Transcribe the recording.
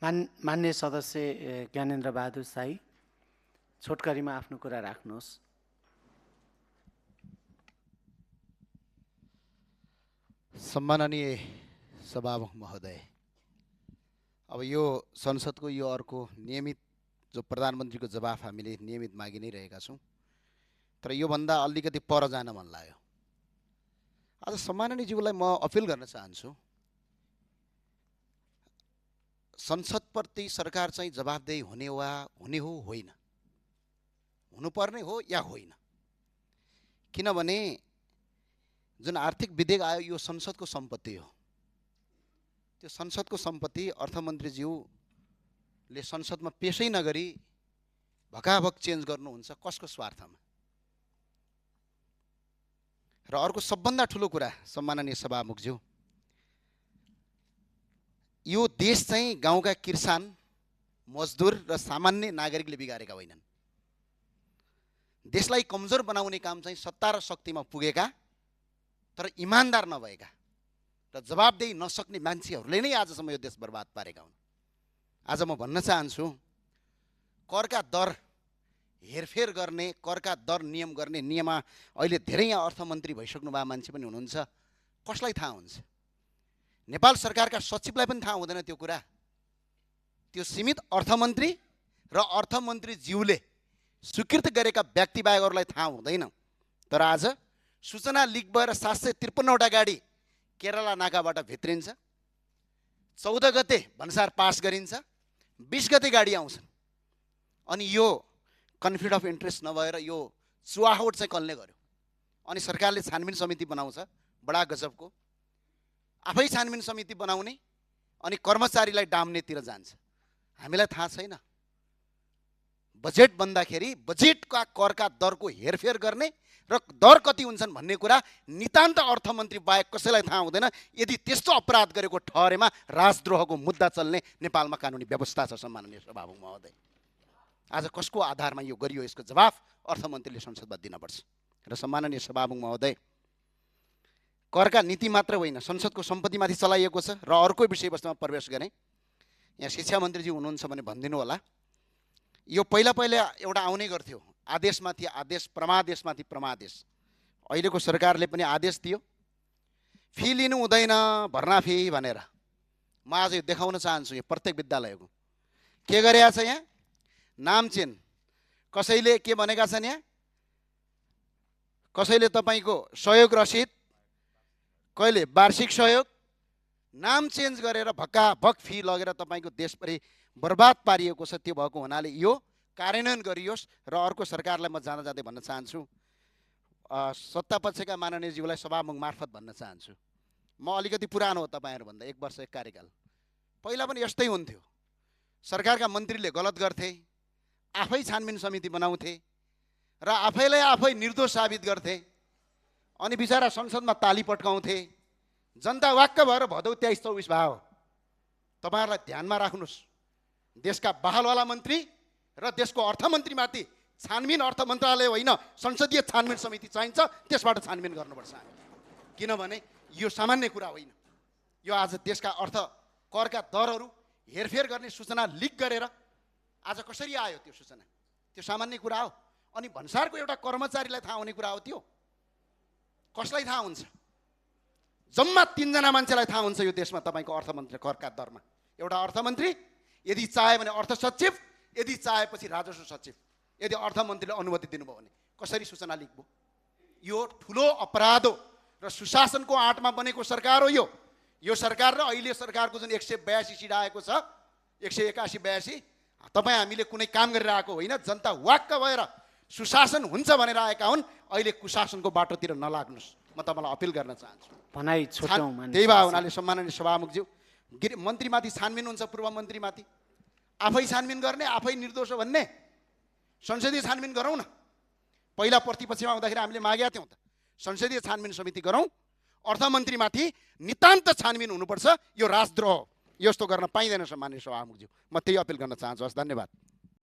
मान्य सदस्य ज्ञानेन्द्र बहादुर शाही, छोटकरीमा आफ्नो कुरा राख्नुहोस्। सम्माननीय सभामुख महोदय, अब यो संसदको यो अर्को नियमित जो प्रधानमन्त्रीको जवाफ हामीले नियमित मागि नै रहेका छौँ, तर योभन्दा अलिकति पर जान मन लाग्यो। आज सम्माननीयज्यूलाई म अपिल गर्न चाहन्छु, संसदप्रति सरकार चाहिँ जवाफदेही हुने हो होइन, हुनुपर्ने हो या होइन। किनभने जुन आर्थिक विधेयक आयो यो संसदको सम्पत्ति हो। त्यो संसदको सम्पत्ति अर्थमन्त्रीज्यूले संसदमा पेशै नगरी भकाभक चेन्ज गर्नुहुन्छ, कसको स्वार्थमा? र अर्को सबभन्दा ठुलो कुरा सम्माननीय सभामुखज्यू, यो देश चाहिँ गाउँका किसान, मजदुर र सामान्य नागरिकले बिगारेका होइनन्। देशलाई कमजोर बनाउने काम चाहिँ सत्ता र शक्तिमा पुगेका तर इमानदार नभएका र जवाबदेही नसक्ने मान्छेहरूले नै आजसम्म यो देश बर्बाद पारेका हुन्। आज म भन्न चाहन्छु, करका दर हेरफेर गर्ने, करका दर नियम गर्ने नियममा अहिले धेरै यहाँ अर्थमन्त्री भइसक्नु भएको मान्छे पनि हुनुहुन्छ, कसलाई थाहा हुन्छ? नेपाल सरकारका सचिवलाई पनि थाहा हुँदैन त्यो कुरा। त्यो सीमित अर्थमन्त्री र अर्थमन्त्रीज्यूले स्वीकृत गरेका व्यक्तिबाहेक अरूलाई थाहा हुँदैन। तर आज सूचना लिक भएर 753वटा गाडी केरला नाकाबाट भित्रिन्छ, 14 गते भन्सार पास गरिन्छ, 20 गते गाडी आउँछन्। अनि यो कन्फ्लिक्ट अफ इन्ट्रेस्ट नभएर यो चुहावट चाहिँ कसले गर्यो? अनि सरकारले छानबिन समिति बनाउँछ, बडा गजबको। आफै छानबिन समिति बनाउने अनि कर्मचारीलाई डाम्नेतिर जान्छ। हामीलाई थाहा छैन बजेट बन्दाखेरि बजेटका करका दरको हेरफेर गर्ने र दर कति हुन्छन् भन्ने कुरा नितान्त अर्थमन्त्री बाहेक कसैलाई थाहा हुँदैन। यदि त्यस्तो अपराध गरेको ठहरेमा राजद्रोहको मुद्दा चल्ने नेपालमा कानुनी व्यवस्था छ। सम्माननीय सभामुख महोदय, आज कसको आधारमा यो गरियो यसको जवाफ अर्थमन्त्रीले संसदमा दिनुपर्छ। र सम्माननीय सभामुख महोदय, करका नीति मात्र होइन, संसदको सम्पत्तिमाथि चलाइएको छ। र अर्को विषयवस्तुमा प्रवेश गरेँ, यहाँ शिक्षा मन्त्रीजी हुनुहुन्छ भने भनिदिनु होला। यो पहिला एउटा आउने गर्थ्यो, आदेशमाथि आदेश, परमादेशमाथि परमादेश। अहिलेको सरकारले पनि आदेश दियो, फी लिनु हुँदैन भर्ना फी भनेर। म आज यो देखाउन चाहन्छु, यो प्रत्येक विद्यालयको के गरेका छ। यहाँ नाम चेन, कसैले के भनेका छन्, यहाँ कसैले तपाईँको सहयोग रसिद, कहिले वार्षिक सहयोग, नाम चेन्ज गरेर भक्काभक फी लगेर तपाईँको देशभरि बर्बाद पारिएको छ। त्यो भएको हुनाले यो कार्यान्वयन गरियोस्। र अर्को सरकारलाई म जाँदा जाँदै भन्न चाहन्छु, सत्तापक्षका माननीयज्यूलाई सभामुख मार्फत भन्न चाहन्छु, म अलिकति पुरानो हो तपाईँहरूभन्दा, 1 वर्ष 1 कार्यकाल। पहिला पनि यस्तै हुन्थ्यो, सरकारका मन्त्रीले गलत गर्थे, आफै छानबिन समिति बनाउँथे र आफैलाई आफै निर्दोष साबित गर्थे। अनि बिचरा संसदमा ताली पट्काउँथे। जनता वाक्क भएर भदौ 23-24 भयो। तपाईँहरूलाई ध्यानमा राख्नुहोस्, देशका बहालवाला मन्त्री र देशको अर्थमन्त्रीमाथि छानबिन अर्थ मन्त्रालय होइन, संसदीय छानबिन समिति चाहिन्छ। त्यसबाट छानबिन गर्नुपर्छ हामी, किनभने यो सामान्य कुरा होइन। यो आज देशका करका दरहरू हेरफेर गर्ने सूचना लिक गरेर आज कसरी आयो त्यो सूचना? त्यो सामान्य कुरा हो। अनि भन्सारको एउटा कर्मचारीलाई थाहा हुने कुरा हो त्यो? कसलाई थाहा हुन्छ? जम्मा 3 जना मान्छेलाई थाहा हुन्छ यो देशमा तपाईँको अर्थमन्त्री करका दरमा। एउटा अर्थमन्त्री, यदि चाहे भने अर्थ सचिव, यदि चाहेपछि राजस्व सचिव। यदि अर्थमन्त्रीले अनुमति दिनुभयो भने कसरी सूचना लिक भयो? यो ठुलो अपराध हो र सुशासनको आँटमा बनेको सरकार हो यो। यो सरकार र अहिले सरकारको जुन 182 सिट आएको छ, 181-82, तपाईँ हामीले कुनै काम गरिरहेको होइन। जनता वाक्क भएर सुशासन हुन्छ भनेर आएका हुन्। अहिले कुशासनको बाटोतिर नलाग्नुहोस्, म तपाईँलाई अपिल गर्न चाहन्छु। भनाइ छुट्याउँ। त्यही भए हुनाले सम्माननीय सभामुखज्यू, मन्त्रीमाथि छानबिन हुन्छ, पूर्व मन्त्रीमाथि आफै छानबिन गर्ने, आफै निर्दोष हो भन्ने, संसदीय छानबिन गरौँ न। पहिला प्रतिपक्षमा हुँदाखेरि हामीले मागेका थियौँ त, संसदीय छानबिन समिति गरौँ। अर्थमन्त्रीमाथि नितान्त छानबिन हुनुपर्छ। यो राजद्रोह, यस्तो गर्न पाइँदैन। सम्माननीय सभामुखज्यू, म त्यही अपिल गर्न चाहन्छु। हस्, धन्यवाद।